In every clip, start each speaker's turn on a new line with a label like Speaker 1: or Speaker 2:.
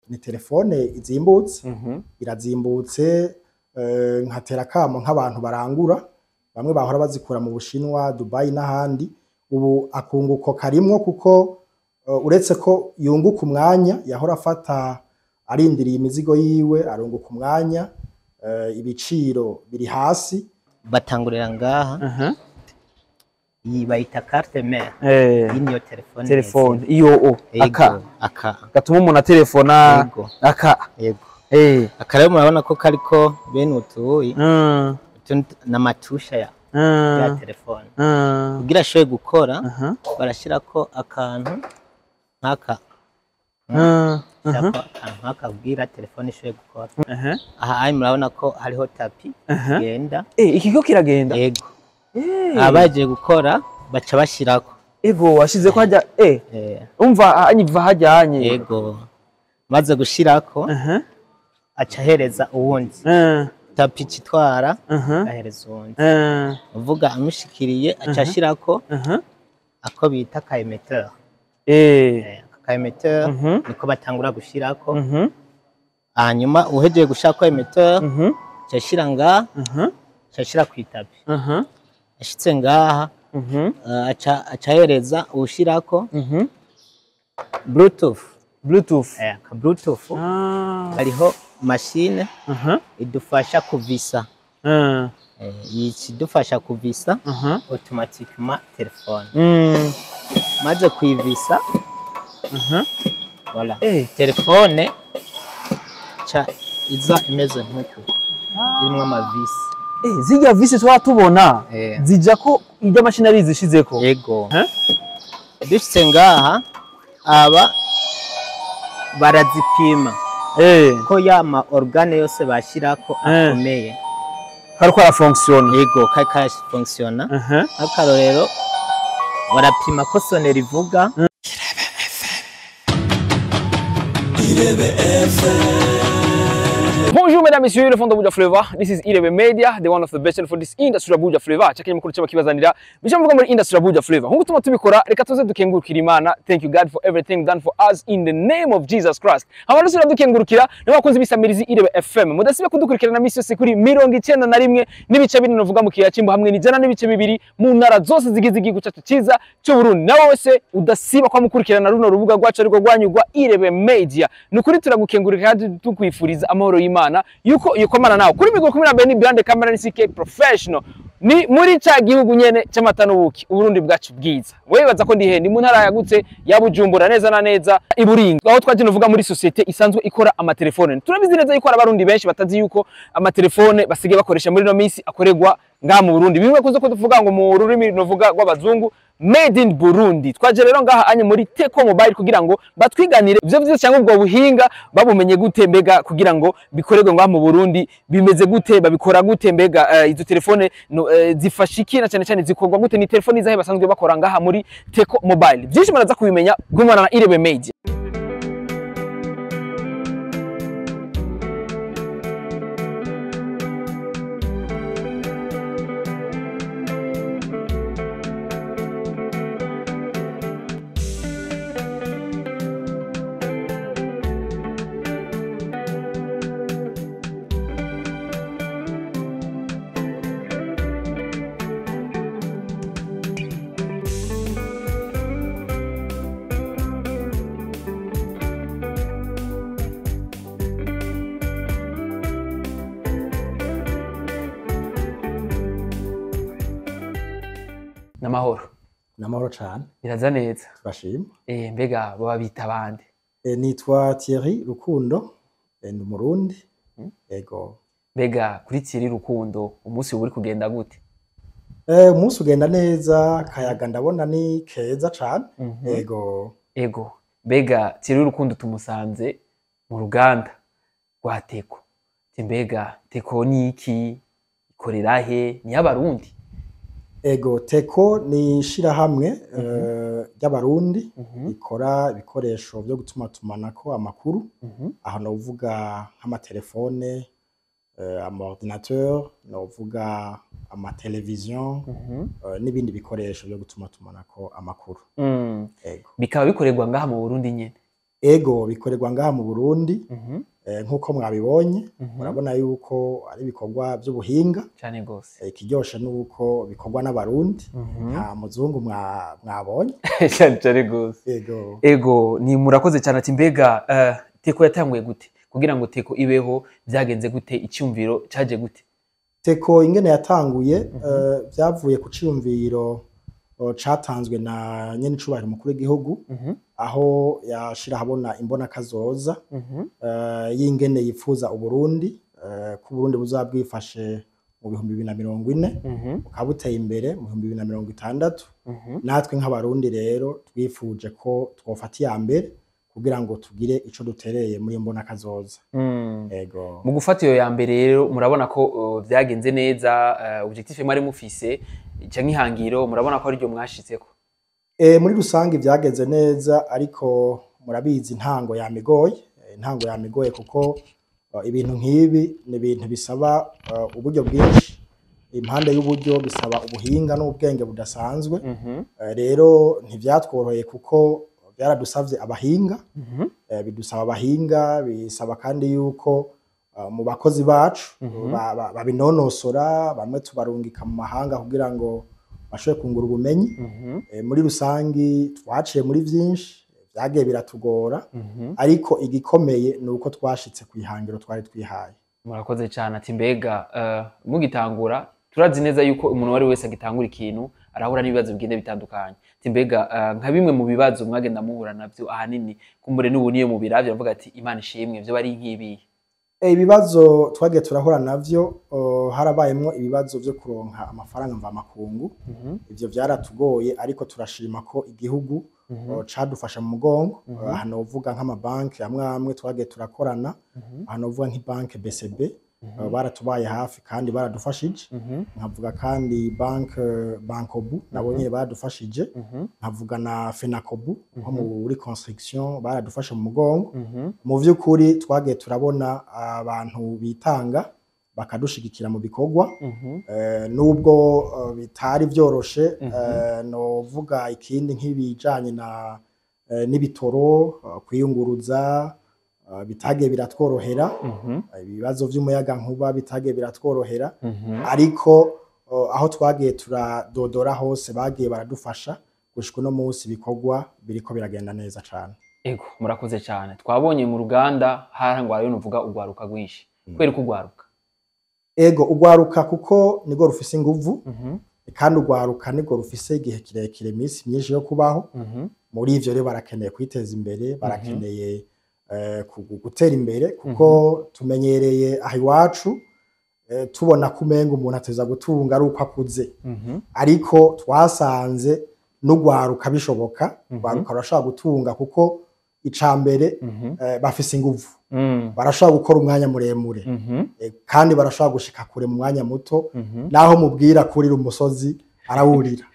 Speaker 1: Ni telefone izimbutse, irazimbutse. Nkatera kamo nk'abantu barangura, bamwe bahora bazikura mu Bushinwa, Dubai n'ahandi. Ubu akunguko karimwo, kuko uretse ko yunguka umwanya yahora afata arindiriye imizigo yiwe, arunguka umwanya, ibiciro biri hasi.
Speaker 2: Batangurira ngaha. Iyi bayita carte mère. Iyi niyo telefone.
Speaker 3: Telefone iyo o
Speaker 2: Yego,
Speaker 3: aka
Speaker 2: aka
Speaker 3: gatuma umuntu atelefona.
Speaker 2: Yego.
Speaker 3: Aka.
Speaker 2: Yego. Aka rero murabona ko kariko bene utuyi, utu n'amatusha ya telefone. Kugira ashobore gukora, barashirako akantu nk'aka. Shirako akantu nk'aka kugira telefone ishobore gukora. Aha ayi murabona ko hariho tapis igenda.
Speaker 3: Iki ko kiragenda?
Speaker 2: Yego. Abagiye gukora baca bashirako.
Speaker 3: Ego, washize ko hajya. Umva anyiva hajyanye.
Speaker 2: Yego, maze gushirako, aca ahereza uwundi. Tapis icitwara, ahereza uwundi. Uvuga amushikiriye, aca ashirako ako bita ka émetteur. Aka ka émetteur niko batangura gushirako. Hanyuma uhejeje gushirako émetteur, aca ashira ngaha, aca ashira ku itapi. Ashitse ngaha, aca ahereza uwushirako Bluetooth.
Speaker 3: Bluetooth.
Speaker 2: Aka Bluetooth hariho machine idufasha kuvisa. Idufasha kuvisa automatiquement telefone. Maze kuyivisa, voilà, telefone ca iza imeze nk'uku, irimwo ama vis.
Speaker 3: Zirya vis twaba tubona zija ko irya mashini ari izishizeko?
Speaker 2: Yego.
Speaker 3: Eh?
Speaker 2: Dushitse ngaha, aba barazipima ko ya ma organe yose bashirako akomeye.
Speaker 3: Kariko arafonctionna.
Speaker 2: Yego, kari karafonctionna. Nk'akarorero, barapima ko sonnerie ivuga.
Speaker 3: Bonjour mesdames, messieurs, le fond de Buja Flavor. This is Irebe Media, the one of the best for this industry of Buja Flavor. Chakini mukuru cyaba kibazanira. Bice mvuga muri industry ya Buja Flavor. Nkuko tuma tubikora, reka tuze dukengurukira Imana. Thank you God for everything done for us in the name of Jesus Christ. Hama nusura dukengurukira n'abakunzi bisamirizi Irebe FM. Mudasibe kudukurikirana misi yose kuri 91.4 novuga mu kiya cimbo, hamwe ni 100.2 mu ntara zose zigize igihugu cyacu cyiza cy'u Burundi. Nawe wese udasiba kwa mukurikirana runo rubuga rwacu ariko rwanyu rwa Irebe Media. Nukuri turagukengurukira kandi tukwifuriza amahoro y'Imana yuko yukomana nawe. Kuri micro 12 ni behind camera ni CK Professional. Ni muri ca gihugu nyene c'amata n'ubuki, Uburundi bwacu bwiza. Wewe baza ko ndi he? Ni mu ntara yagutse ya Bujumbura, neza na neza i Buringa, aho twaje novuga muri société isanzwe ikora amatelefone. Turabizi neza yuko abarundi benshi batazi yuko amatelefone basigaye bakoresha muri no minsi akorerwa ngaha mu Burundi, bimwe kuzo ko tuvuga ngo mu rurimi novuga rw'abazungu "made in Burundi". Twaje rero ngaha anye muri Teco Mobile kugira ngo batwiganire ivyo vyose, cyangwa ubwo buhinga babumenye gute, mbega kugira ngo bikorerwe ngaha mu Burundi bimeze gute, babikora gute, mbega izo telefone no, zifasha iki, na cyane cyane zikorwa gute, ni telefone izahe basanzwe bakora ngaha muri Teco Mobile. Byinshi muraza kubimenya gumana na Irebe Media. Namahoro?
Speaker 1: Namahoro cane.
Speaker 3: Biraza neza?
Speaker 1: Turashima.
Speaker 3: Mbega baba bita bande?
Speaker 1: Nitwa Thierry Rukundo, ndi Umurundi. Ego.
Speaker 3: Mbega kuri Thierry Rukundo umunsi uba uri kugenda gute?
Speaker 1: Umunsi ugenda neza, kayaga ndabona ni keza cane. Ego.
Speaker 3: Ego, mbega Thierry Rukundo tumusanze mu ruganda rwa Teko. Ati mbega Teko ni iki, ikorera he, ni y'abarundi?
Speaker 1: Ego, Teko ni ishirahamwe ry'abarundi rikora ibikoresho vyo gutumatumanako amakuru. Aho novuga nk'amatelefone, ama ordinateur, novuga ama television n'ibindi bikoresho vyo gutumatumanako amakuru. Ego.
Speaker 3: Bikaba bikorerwa ngaha mu Burundi nyene?
Speaker 1: Ego, bikorerwa ngaha mu Burundi. Nk'uko mwabibonye, murabona yuko ari ibikorwa by'ubuhinga.
Speaker 3: Cyane gose.
Speaker 1: Ikiryoshe nuko bikorwa n'Abarundi, nta muzungu mwabonye.
Speaker 3: Cyane cyane gose.
Speaker 1: Ego.
Speaker 3: Ego, ni murakoze cyane. Ati mbega Teko yatanguye gute? Kugira ngo Teko ibeho byagenze gute? Icyumviro cyaje gute?
Speaker 1: Teko ingene yatanguye, byavuye ku ciyumviro catanzwe na nyenicubahiro umukuru w'igihugu, aho yashira ahabona imbona kazoza y'ingene yifuza Uburundi, ko Uburundi buzaba bwifashe mu 2040, bukaba buteye imbere mu 2060. Natwe nk'Abarundi rero twifuje ko twofata iya mbere kugira ngo tugire ico dutereye muri iyo mbona kazoza. Ego.
Speaker 3: Mu gufata iyo ya mbere rero, murabona ko vyagenze neza, objectif mwari mufise canke ihangiro, murabona ko ariryo mwashitseko?
Speaker 1: Muri rusange vyagenze neza, ariko murabizi intango yamigoye. Intango yamigoye kuko ibintu nk'ibi ni ibintu bisaba uburyo bwinshi. Impande y'uburyo bisaba ubuhinga n'ubwenge budasanzwe. Rero ntivyatworoheye kuko byaradusavye abahinga. Bidusaba abahinga, bisaba kandi yuko mu bakozi bacu babinonosora, bamwe tubarungika mu mahanga kugira ngo bashobore kungura ubumenyi. Muri rusangi twaciye muri vyinshi, vyagiye biratugora, ariko igikomeye ni uko twashitse ku ihangiro twari twihaye.
Speaker 3: Murakoze cyane. Ati mbega mugitangura, turazi neza yuko umuntu uwo ari we wese agitangura ikintu arahura n'ibibazo bigenda bitandukanye. Ati mbega nka bimwe mu bibazo mwagenda muhura navyo ahanini, kumbure n'ubu niyo mubiravye bavuga ati Imana ishimwe, vyo bari nk'ibihe?
Speaker 1: Ibibazo twagiye turahura navyo, harabayemwo ibibazo vyo kuronka amafaranga mvamakungu. Ivyo vyaratugoye, ariko turashima ko igihugu cadufasha mu mugongo. Aha novuga nk'amabanki amwe amwe twagiye turakorana. Aha novuga nk'ibanki BCB, baratubaye hafi kandi baradufashije. Nkavuga kandi banke Bancobu, nabo nyene baradufashije. Nkavuga na Fenacobu nko muri construction, baradufashe mu mugongo. Mu vy'ukuri twagiye turabona abantu bitanga bakadushigikira mu bikorwa, nubwo bitari vyoroshe. Novuga ikindi nk'ibijanye na n'ibitoro, kwiyunguruza, bitagiye biratworohera. Ibibazo vy'umuyagankuba bitagiye biratworohera, ariko aho twagiye turadodora hose bagiye baradufasha. Gushika uno munsi ibikorwa biriko biragenda neza cane.
Speaker 3: Ego, murakoze cyane. Twabonye mu ruganda harangwa nuvuga ugwaruka rwinshi. Kubera ko ugwaruka?
Speaker 1: Ego, ugwaruka kuko nirwo rufise inguvu, kandi ugwaruka nirwo rufise igihe kirekire, iminsi myinshi yo kubaho. Muri ivyo rero barakeneye kwiteza imbere, barakeneye gutera imbere, kuko tumenyereye aha iwacu tubona ko umenga umuntu ateza gutunga ari uko akuze, ariko twasanze n'ugwaruka bishoboka. Ugwaruka rurashobora gutunga kuko ica mbere bafise inguvu, barashobora gukora umwanya muremure, kandi barashobora gushika kure mu mwanya muto. Naho mubwira kurira umusozi arawurira.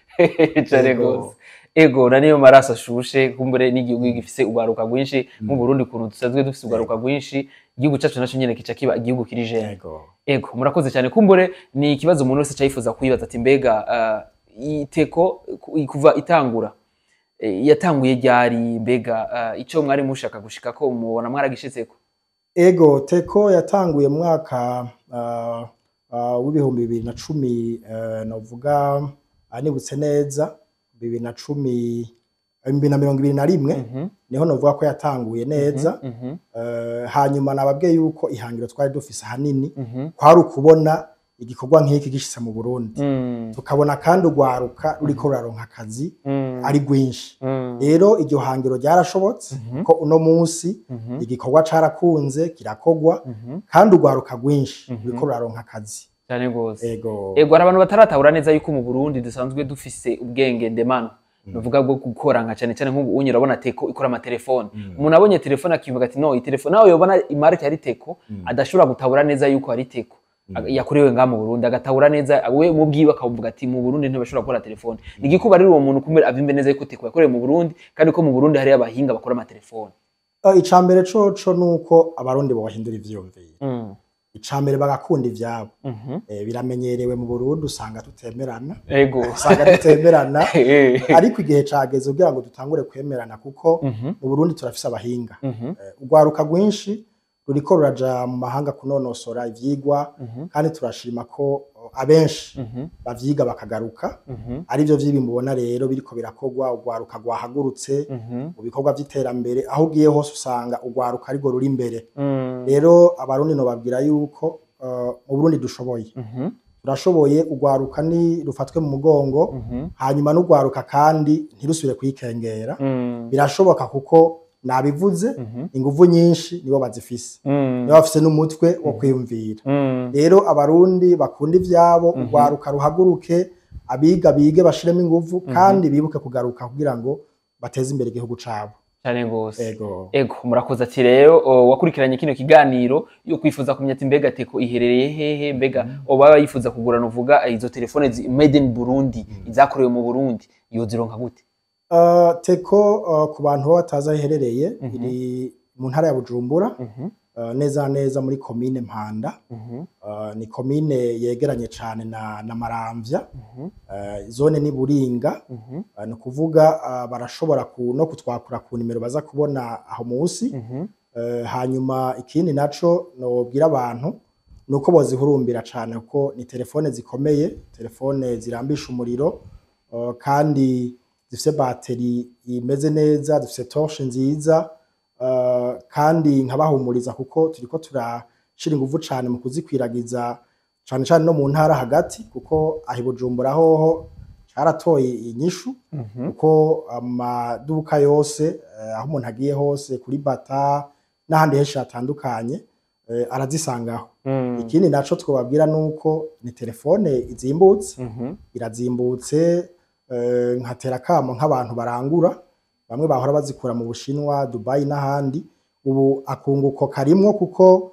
Speaker 3: Cane
Speaker 1: Ego.
Speaker 3: gose. Ego, na niyo maraso ashushe. Kumbure n'igihugu gifise ugwaruka rwinshi nk'u Burundi, kuntu dusanzwe dufise ugwaruka rwinshi, igihugu cacu naco nyene kica kiba igihugu kiri jeune.
Speaker 1: Ego.
Speaker 3: Ego, murakoze cyane. Kumbure ni ikibazo umuntu wese acayifuza kwibaza, ati mbega Iteko kuva itangura, yatanguye ryari? Mbega ico mwari mushaka gushikako mubona mwaragishitseko?
Speaker 1: Ego, Teko yatanguye mu mwaka w'2010, novuga nibutse neza 2010, 2021, niho novuga ko yatanguye neza. Hanyuma nababwiye yuko ihangiro twari dufise ahanini kwari ukubona igikorwa nk'iki gishitse mu Burundi, tukabona kandi urwaruka ruriko ruraronka akazi ari rwinshi. Rero iryo hangiro ryarashobotse, ko uno munsi igikorwa carakunze kirakogwa, kandi urwaruka rwinshi ruriko ruraronka akazi.
Speaker 3: Cyane gose.
Speaker 1: Ego.
Speaker 3: Ego, hari abantu bataratahura neza yuko mu Burundi dusanzwe dufise ubwenge ndemano, nuvuga bwo gukora, nka cyane cyane nk'ubu unye urabona Teko ikora amatelefone. Umuntu abonye telefone akivuga ati no iyi telefone, nawe yobona imarike yari Teko, adashobora gutabura neza yuko ari Teko yakorewe ngaha mu Burundi, agatahura neza we mu bwiwe akavuga ati mu Burundi ntibashobora gukora telefone. Ni igikuba rero uwo muntu kumbe avimbe neza yuko Teko yakorewe mu Burundi, kandi ko mu Burundi hari abahinga bakora amatelefone.
Speaker 1: Ica mbere coco nuko Abarundi bohindura ivyiyumviro. Icambere bagakunda ivyabo. Biramenyerewe mu Burundi, usanga tutemerana. Usanga tutemerana, ariko igihe cageze kugira ngo dutangure kwemerana, kuko mu Burundi turafise abahinga. Urwaruka rwinshi ruriko ruraja mu mahanga kunonosora ivyigwa, kandi turashima ko abenshi bavyiga bakagaruka. Arivyo vyibi mubona rero biriko birakorwa, urwaruka rwahagurutse mu bikorwa vy'iterambere. Aho ugiye hose usanga urwaruka arirwo ruri imbere. Rero Abarundi nobabwira yuko mu Burundi dushoboye, turashoboye. Urwaruka ni rufatwe mu mugongo, hanyuma n'urwaruka kandi ntirusubire kwikengera. Birashoboka kuko nabivuze, inguvu nyinshi nibo bazifise, nibo bafise n'umutwe wo kwiyumvira. Rero Abarundi bakunda ivyabo, urwaruka ruhaguruke, abiga bige bashiremo inguvu, kandi bibuke kugaruka kugira ngo bateze imbere igihugu cabo.
Speaker 3: Cyane gose.
Speaker 1: Ego.
Speaker 3: Ego, murakoze. Ati rero wakurikiranye kino kiganiro yo kwifuza kumenya ati mbega Teko iherereye hehe, mbega oba yifuza kugura nuvuga izo telefone made in Burundi, izakorewe mu Burundi, yozironka gute?
Speaker 1: Teko, ku bantu baba batazi aho iherereye, iri mu ntara ya Bujumbura, neza neza muri komine Mpanda. Ni komine yegeranye cane na Maramvya. Zone ni Buringa. Ni ukuvuga barashobora no kutwakura ku nimero baza kubona aho musi. Hanyuma ikindi naco nobwira abantu nuko bozihurumbira cane, kuko ni telefone zikomeye, telefone zirambisha umuriro, kandi zifise bateri imeze neza, zifise torche nziza, kandi nkabahumuriza kuko turiko turashira inguvu cane mu kuzikwiragiza, cane cane no mu ntara hagati, kuko aho i Bujumbura hoho caratoye inyishu, kuko amaduka yose, aho umuntu agiye hose kuri Bata n'ahandi henshi hatandukanye, arazisangaho. Ikindi naco twobabwira nuko ni telefone izimbutse, irazimbutse. Nkatera kamo nk'abantu barangura, bamwe bahora bazikura mu Bushinwa, Dubai n'ahandi, ubu akunguko karimwo, kuko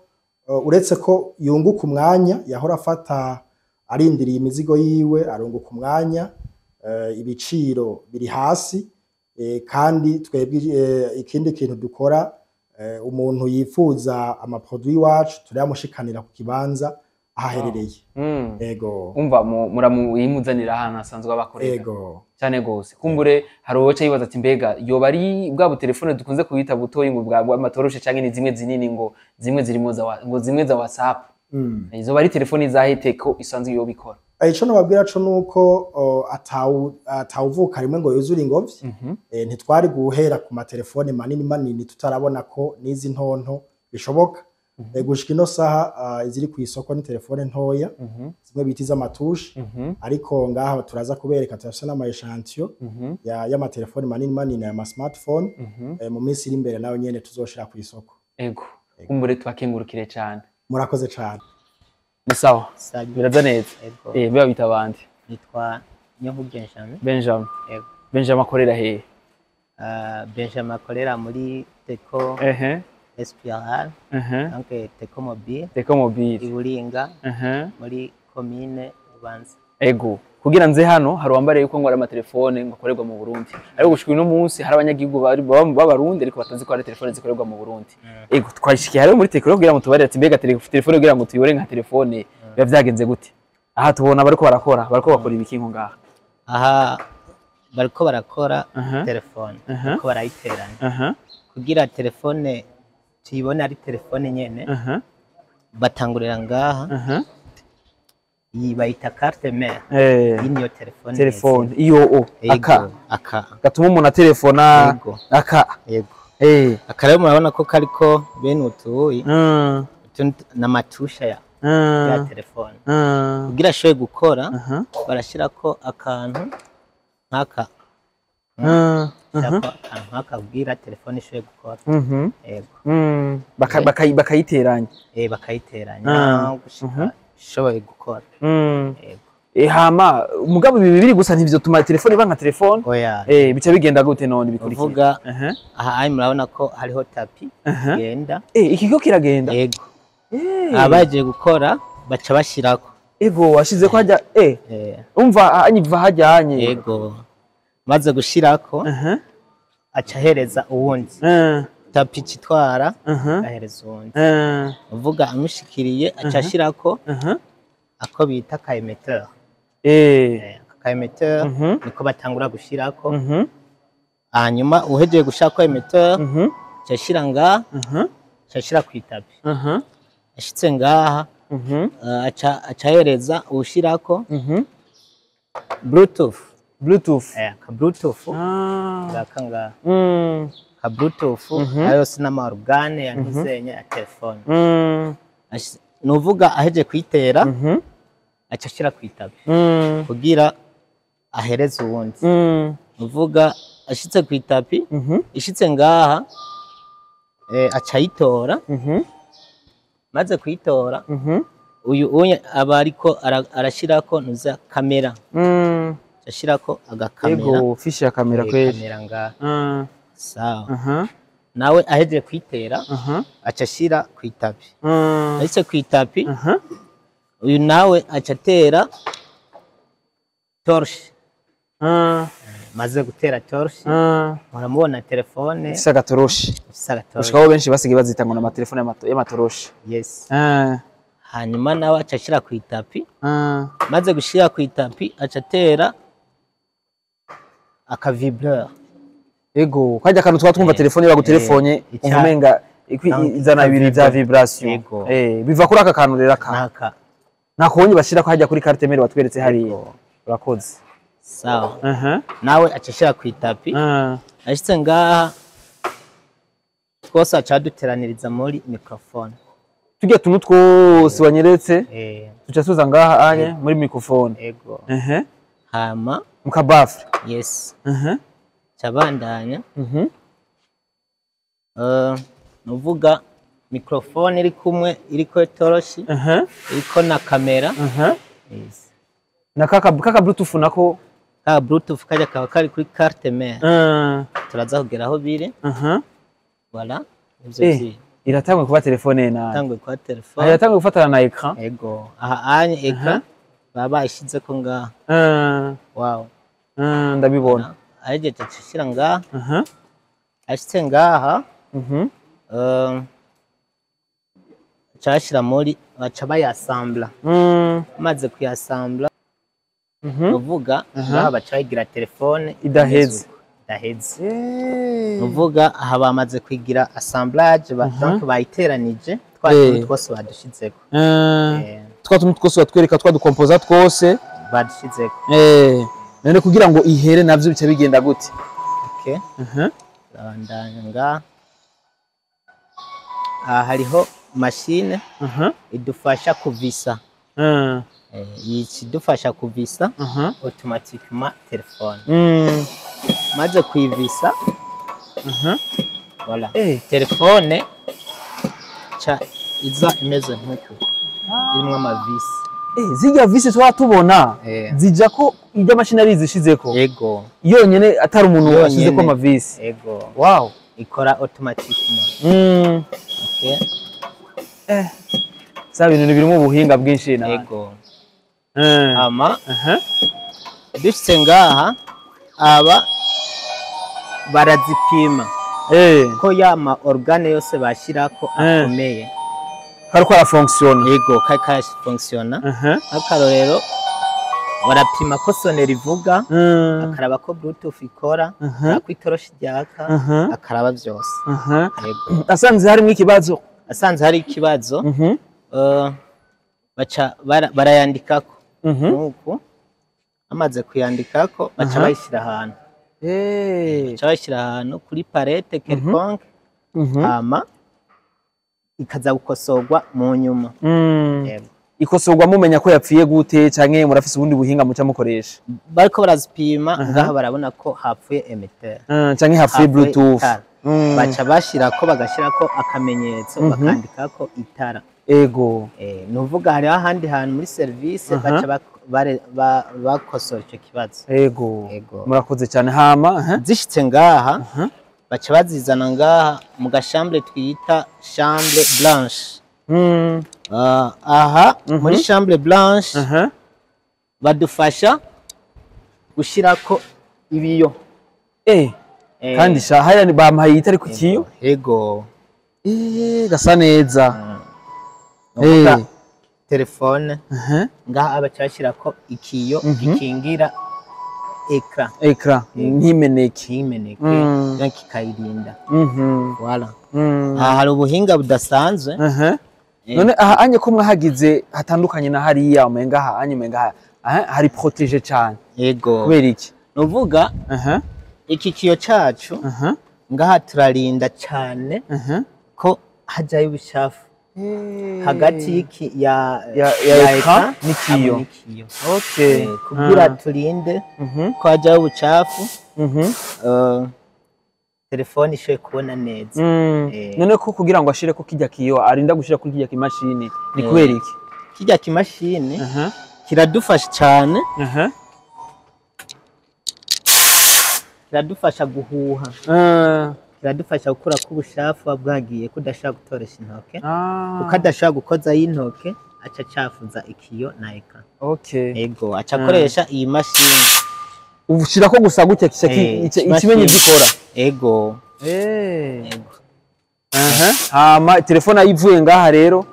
Speaker 1: uretse ko yunguka umwanya yahora afata arindiriye imizigo yiwe, arunguka umwanya, ibiciro biri hasi, kandi twebwe ikindi kintu dukora, umuntu yifuza ama produits iwacu turayamushikanira ku kibanza aho aherereye. Ego.
Speaker 3: Umva, muramuyimuzanira ahantu hasanzwe abakorera.
Speaker 1: Ego.
Speaker 3: Cyane gose. Kumbure hari uwoca yibaza ati mbega yoba ari bwa butelefone dukunze kubita butoyi ngo bwa bw'amatoroshe, canke ni zimwe zinini ngo zimwe zirimo za ngo zimwe za WhatsApp? Izo ari telefoni za Teko isanzwe yo bikora?
Speaker 1: Ico nobabwira co nuko atawuvuka rimwe ngo yuzure ingobyi. Ntitwari guhera ku matelefone manini manini tutarabona ko n'izi ntonto bishoboka. Gushika ino saha, iziri ku isoko ni telefone ntoya, zimwe bita iz'amatushe, ariko ngaha turaza kubereka, turafise n'ama échantillons y'amatelefone manini manini, aya ma smartphone, mu minsi iri imbere nayo nyene tuzoshira ku isoko.
Speaker 3: Ego, kumbure tubakengurukire cyane.
Speaker 1: Murakoze cane.
Speaker 3: Ni sawa?
Speaker 2: Salut.
Speaker 3: Biraza neza?
Speaker 2: Ego.
Speaker 3: Biba bita abandi?
Speaker 2: Nitwa Niyonkuru Benjamin.
Speaker 3: Benjamin.
Speaker 2: Ego.
Speaker 3: Benjamin akorera hehe?
Speaker 2: Benjamin akorera muri Teko SPR, donc Teko Mobile,
Speaker 3: Teko Mobile.
Speaker 2: Iburinga, muri komine Bubanza.
Speaker 3: Ego, kugira nze hano hari uwambariye yuko ngo ari amatelefone ngo akorerwa mu Burundi, ariko gushika uno munsi hari abanyagihugu bari b'Abarundi ariko batazi ko hari telefone zikorerwa mu Burundi. Ego, twashikiye hariho muri Teko kugira ngo tubarire ati mbega telefone kugira ngo tuyibone nka telefone biba vyagenze gute? Aha tubona bariko barakora, bariko bakora ibiki nko ngaha?
Speaker 2: Aha bariko barakora telefone, bariko barayiteranya. Kugira telefone tuyibone ari telefone nyene, batangurira ngaha, iyi bayita carte mère. Iyi niyo telefone.
Speaker 3: Telefone iyo o
Speaker 2: Ego,
Speaker 3: aka
Speaker 2: aka
Speaker 3: gatuma umuntu atelefona.
Speaker 2: Ego.
Speaker 3: Aka.
Speaker 2: Yego. Aka rero murabona ko kariko bene utuyi, utu n'amatusha ya telefone. Kugira ashobore gukora, barashirako akantu nk'aka, shirako akantu nk'aka kugira telefone ishobore gukora. Yego.
Speaker 3: Bakayiteranya.
Speaker 2: Bakayiteranya gushika ishoboye gukora. Yego.
Speaker 3: Hama mugabo ibi bibiri gusa ntivyotuma telefone iba nka telefone?
Speaker 2: Oya.
Speaker 3: Bica bigenda gute none bikurikira?
Speaker 2: Uvuga aha ayi murabona ko hariho tapis igenda.
Speaker 3: Iki ko kiragenda?
Speaker 2: Yego. Abaje gukora baca bashirako.
Speaker 3: Ego, washize ko hajya umva anyiva hajyanye.
Speaker 2: Yego, maze gushirako aca ahereza uwundi. Tapi citwara ahereza uwundi. Uvuga amushikiriye aca ashirako ako bita ka émetteur. Ka émetteur niko batangura gushirako. Hanyuma uhejeje gushirako émetteur, aca ashira ngaha, aca ashira ku itapi. Ashitse ngaha, aca ahereza uwushirako Bluetooth.
Speaker 3: Bluetooth.
Speaker 2: Ka Bluetooth ngaka ngaha. Ka Bluetooth ayo yose n'ama organe ya ntuzenya ya telefone. Nuvuga aheje kuyitera, aca ashira ku itapi kugira ahereze uwundi. Nuvuga ashitse ku itapi, ishitse ngaha, aca ayitora. Maze kuyitora, uyu unye aba ariko arashirako nuza kamera. Ashirako agakamera.
Speaker 3: Ego, fiche ya kamera kweli.
Speaker 2: Kamera ngaha. Sawa. Nawe ahejeje kuyitera, aca ashira ku itapi. Ashitse ku itapi, uyu nawe aca atera torche. Maze gutera torche, muramubona telefone
Speaker 3: ifise agatoroshi.
Speaker 2: Ifise agatoroshi.
Speaker 3: Gushikaho benshi basigaye bazita ngo n'amatelefone y'amatoroshi.
Speaker 2: Yes. Hanyuma nawe aca ashira ku itapi. Maze gushira ku itapi, aca atera aka vibreur.
Speaker 3: Ego, kajya kantu twatwumva telefone bagutelefone umenga izana ibintu vya vibration. Biva kuri aka kantu rero aka.
Speaker 2: Naka.
Speaker 3: Nakubonye bashira ko hajya kuri carte mère watweretse hariya. Urakoze.
Speaker 2: Sawa. Nawe aca ashira ku itapi. Ashitse ngaha twose aca aduteraniriza muri microphone.
Speaker 3: Tujya tuntu twose wanyeretse, tuca tuza ngaha anye muri microphone.
Speaker 2: Ego. Hama
Speaker 3: mukabafre.
Speaker 2: Yes. Cabandanya. Nuvuga microphone iri kumwe iriko toroshi, iriko na kamera. Yes.
Speaker 3: Na kaka Bluetooth nako.
Speaker 2: Ka Bluetooth kajya kaba kari kuri carte mère. Turaza kugera aho biri. Voilà. Ivyo vyi.
Speaker 3: Iratangwe kuba telefone na.
Speaker 2: Iratangwe kuba telefone.
Speaker 3: Iratangwe gufatana na écran.
Speaker 2: Ego. Aha anye écran baba bayishize ko ngaha. Wow.
Speaker 3: Ndabibona.
Speaker 2: Ahejeje ashira ngaha. Ashitse ngaha. Aca muri baca bayasambla. Maze kuyasambla, uvuga ngaha baca bayigira telefone
Speaker 3: idaheze.
Speaker 2: Idaheze. Uvuga aha bamaze kwigira assemblage, donc bayiteranije twa tuntu twose badushizeko.
Speaker 3: Twa tuntu twose batwereka twadukompoza twose
Speaker 2: badushizeko.
Speaker 3: None kugira ngo ihere navyo bica bigenda gute?
Speaker 2: Okay. Turabandanya ngaha. Aha hariho machine idufasha kuvisa. Idufasha kuvisa automatiquement telefone. Maze kuyivisa, voilà. Telefone cha iza imeze nkuko irimwo amavisi.
Speaker 3: Zijya visi twatubona zija ko ijya machine ari zishizeko.
Speaker 2: Yego.
Speaker 3: Yonyene atari umuntu ashizeko amavisi.
Speaker 2: Yego.
Speaker 3: Wow.
Speaker 2: Ikora automatiquement. Okay.
Speaker 3: Sa bintu birimo ubuhinga bwinshi na.
Speaker 2: Yego. Ama dushitse ngaha aba barazipima. Ko ya ma organe yose bashirako akomeye.
Speaker 3: Kariko arafonctiona.
Speaker 2: Yego, kariko fonctiona. Akarorero barapima ko soneri ivuga, akaraba ko Bluetooth ikora, ko itoroshi ryaka, akaraba byose. Yego.
Speaker 3: Asanze harimo ikibazo.
Speaker 2: Asanze hari ikibazo. Baca barayandikako. Nuko amaze kuyandikako baca bayishira ahantu. Baca bayishira ahantu kuri palette quelconque. Hama ikaza gukosorwa mu nyuma.
Speaker 3: Ikosorwa mumenya ko yapfiye gute canke murafise ubundi buhinga muca mukoresha?
Speaker 2: Bariko barazipima ngaha barabona ko hapfuye émetteur.
Speaker 3: Canke hapfuye Bluetooth.
Speaker 2: Baca bashirako bagashirako akamenyetso bakandikako itara.
Speaker 3: Ego.
Speaker 2: Nuvuga hari ahandi hantu muri service baca bakosora ico kibazo.
Speaker 3: Ego. Murakoze cyane. Hama
Speaker 2: zishitse ngaha baca bazizana ngaha mu gashambre twita chambre blanche. Aha muri chambre blanche badufasha gushirako ibiyo.
Speaker 3: Kandi sha hariya bampaye itari ku kiyo.
Speaker 2: Yego.
Speaker 3: Gasa neza.
Speaker 2: Telefone ngaha abacashirako ikiyo gikingira ekra.
Speaker 3: Ekra ntimeneke.
Speaker 2: Ntimeneke kikayirinda. Voilà. Aha hari ubuhinga budasanzwe.
Speaker 3: None aha anye ko mwahagize hatandukanye na hariya umenga aha anye umenga hari protege cyane.
Speaker 2: Yego.
Speaker 3: Kubera iki?
Speaker 2: Nuvuga iki kiyo cacu ngaha turarinda cyane ko hajayo ubushafu hagati ya ekra
Speaker 3: n'ikiyo. Okay.
Speaker 2: Kugira turinde ko hajayo ubucafu telefone ishoye kubona neza.
Speaker 3: None ko kugira ngo ashire ko kijya kiyo arinda gushira kuri kijya kimashini ni kubera iki?
Speaker 2: Kijya kimashini kiradufasha cyane. Kiradufasha guhuha. Kiradufasha gukura ko ubushafu bwagiye kudashaka gutoresha intoke. Kuko adashaka gukoza y'intoke aca acafuza ikiyo na ekra.
Speaker 3: Okay.
Speaker 2: Ego aca akoresha iyi mashini.
Speaker 3: Ubushira ko gusa gutya ikimenye gikora.
Speaker 2: Ego.
Speaker 3: Ego. Hama telefone ayivuye ngaha rero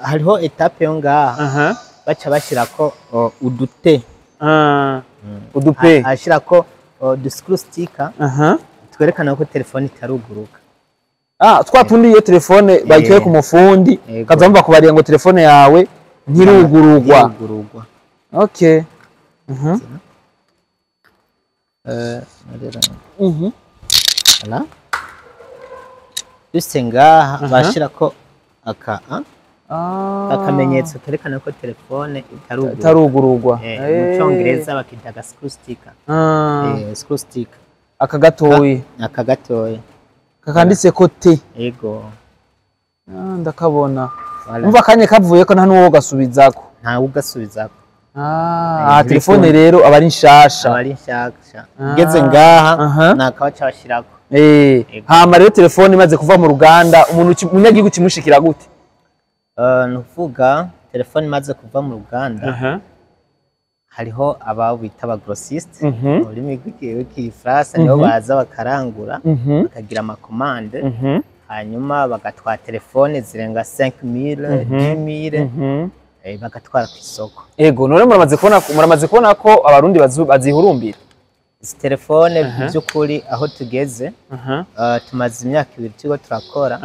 Speaker 2: hariho etape yo ngaha. Baca bashirako udute. Udupe. Ashirako du sticker. Twerekana ko telefone itaruguruka.
Speaker 3: Twa tundi iyo telefone bayitoye ku mufundi kazamba kubariya ngo telefone yawe ntirugurugwa. Okay.
Speaker 2: Voilà. Duse ngaha bashirako aka akamenyetso kerekana ko telefone itarugurugwa. Mu Cyongereza bakita screw sticker. Screw sticker.
Speaker 3: Aka gatoyi.
Speaker 2: Aka gatoyi.
Speaker 3: Kakanditse ko T.
Speaker 2: Yego.
Speaker 3: Ndakabona. Umva kanye kavuye ko nta nuwo gasubizako.
Speaker 2: Nta ugasubizako.
Speaker 3: Telefone rero abari nshasha.
Speaker 2: Abari nshasha. Ugeze ngaha nakabaca bashirako.
Speaker 3: Hama rero telefone imaze kuva mu ruganda umuntu munyagihugu kimushikira gute?
Speaker 2: Nuvuga telefone imaze kuva mu ruganda. Hariho aba bita aba grossiste mu rurimi rw'igifaransa nibo baza bakarangura bakagira amakomande hanyuma bagatwara telefone zirenga 5000 10000 bagatwara ku isoko.
Speaker 3: Ego none muramaze kubona ko abarundi bazihurumbira
Speaker 2: izi telefone. By'ukuri aho tugeze tumaze imyaka 2 turiko turakora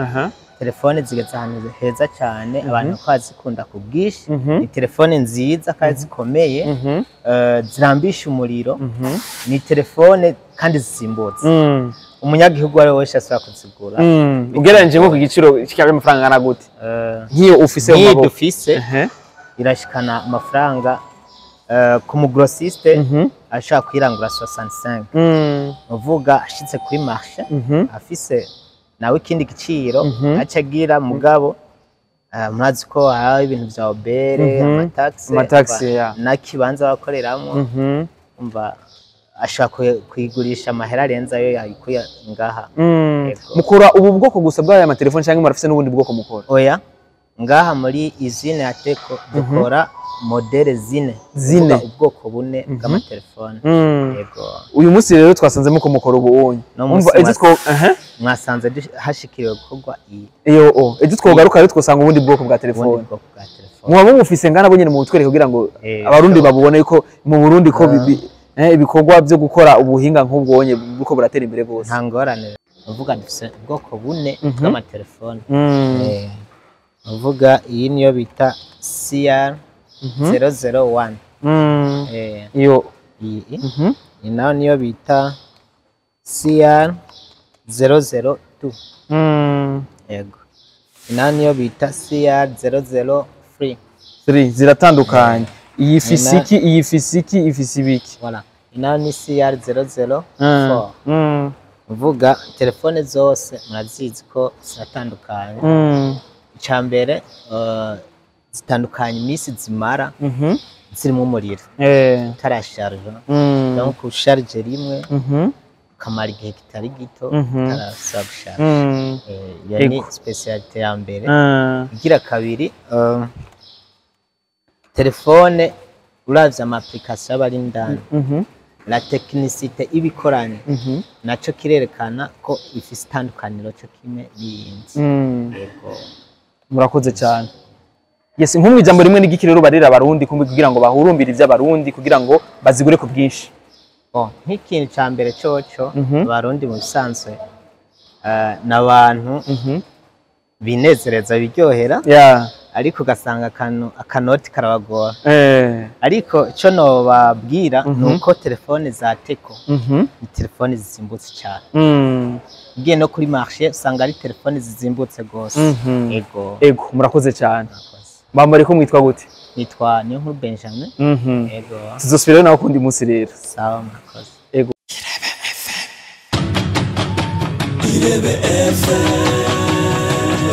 Speaker 2: telefone zigeze ahantu heza cyane abantu ko bazikunda ku bwinshi. Ni telefone nziza kandi zikomeye zirambisha umuriro. Ni telefone kandi zisimbutse. Umunyagihugu ari wese ashobora kuzigura.
Speaker 3: Ugereranyije nko ku giciro cy'amafaranga angana gute? Nk'iyo ufise mu maboko
Speaker 2: dufise irashikana amafaranga ku mugrossiste ashaka kwirangura 65. Uvuga ashitse kuri marché afise nawe ikindi giciro acagira mugabo murazi ko hari ibintu vya obere amataxe nakibanza bakoreramo umva ashaka kuyigurisha amahera arenza ayo yayikuye ngaha.
Speaker 3: Mukora ubu bwoko gusa bw'aya matelefone cyangwa murafise n'ubundi bwoko mukora?
Speaker 2: Oya, ngaha muri usine ya Teko dukora modele zine ubwoko bune bw'amatelefone. Yego.
Speaker 3: Uyu munsi rero twasanze muko mukora ubunye. Umva ejo two
Speaker 2: mwasanze hashikiriwe gukorwa
Speaker 3: iyo ejo twogaruka rero twosanga ubundi bwoko bwa telefone. Muba mumufise ngana bo nyene mu butwereke kugira ngo abarundi babubone yuko mu Burundi ko ibikorwa byo gukora ubuhinga nk'ubwonye buko buratera imbere gose.
Speaker 2: Nta ngorane. Uvuga dufise ubwoko bune bw'amatelefone. Uvuga iyi niyo bita CR 001.
Speaker 3: Iyo
Speaker 2: iyi nayo niyo bita CR 002. Yego. Nayo niyo bita CR 003.
Speaker 3: Ziratandukanye. Iyi fisiki, iyi fisiki, ifisi biki.
Speaker 2: Voilà. Nayo ni CR 004. Uvuga telefone zose murazizi ko ziratandukanye. Icambere zitandukanye iminsi zimara zirimo umuriro utarasharja. Donc usharje rimwe ukamara igihe kitari gito utarasaba gusharja. Iyo ni specialité ya mbere. Igira kabiri telefone uravye ama application aba ari indani. La technicité ibikoranye naco kirerekana ko ifise itandukaniro co kimwe n'iyindi. Yego.
Speaker 3: Murakoze cyane. Yes, nko mu ijambo rimwe, n'igiki rero barera Abarundi kumbi kugira ngo bahurumbire ivy'Abarundi, kugira ngo bazigure ku bwinshi?
Speaker 2: Bon, nk'ikintu ca mbere coco, Abarundi mu bisanzwe n'abantu binezereza, biryohera, ariko ugasanga akantu akanoti karabagora. Ariko ico nobabwira ni uko telefone za Tecno ni telefone zizimbutse cyane. Ugiye no kuri marché usanga ari telefone zizimbutse gose. Ego.
Speaker 3: Ego, murakoze cyane.
Speaker 2: Murakoze.
Speaker 3: Bambare ko mwitwa gute?
Speaker 2: Nitwa Niyonkuru Benjamin. Ego.
Speaker 3: Tuzosubirayo nawe kundi munsi rero.
Speaker 2: Sawa, murakoze.
Speaker 3: Ego.
Speaker 4: Irebe FM.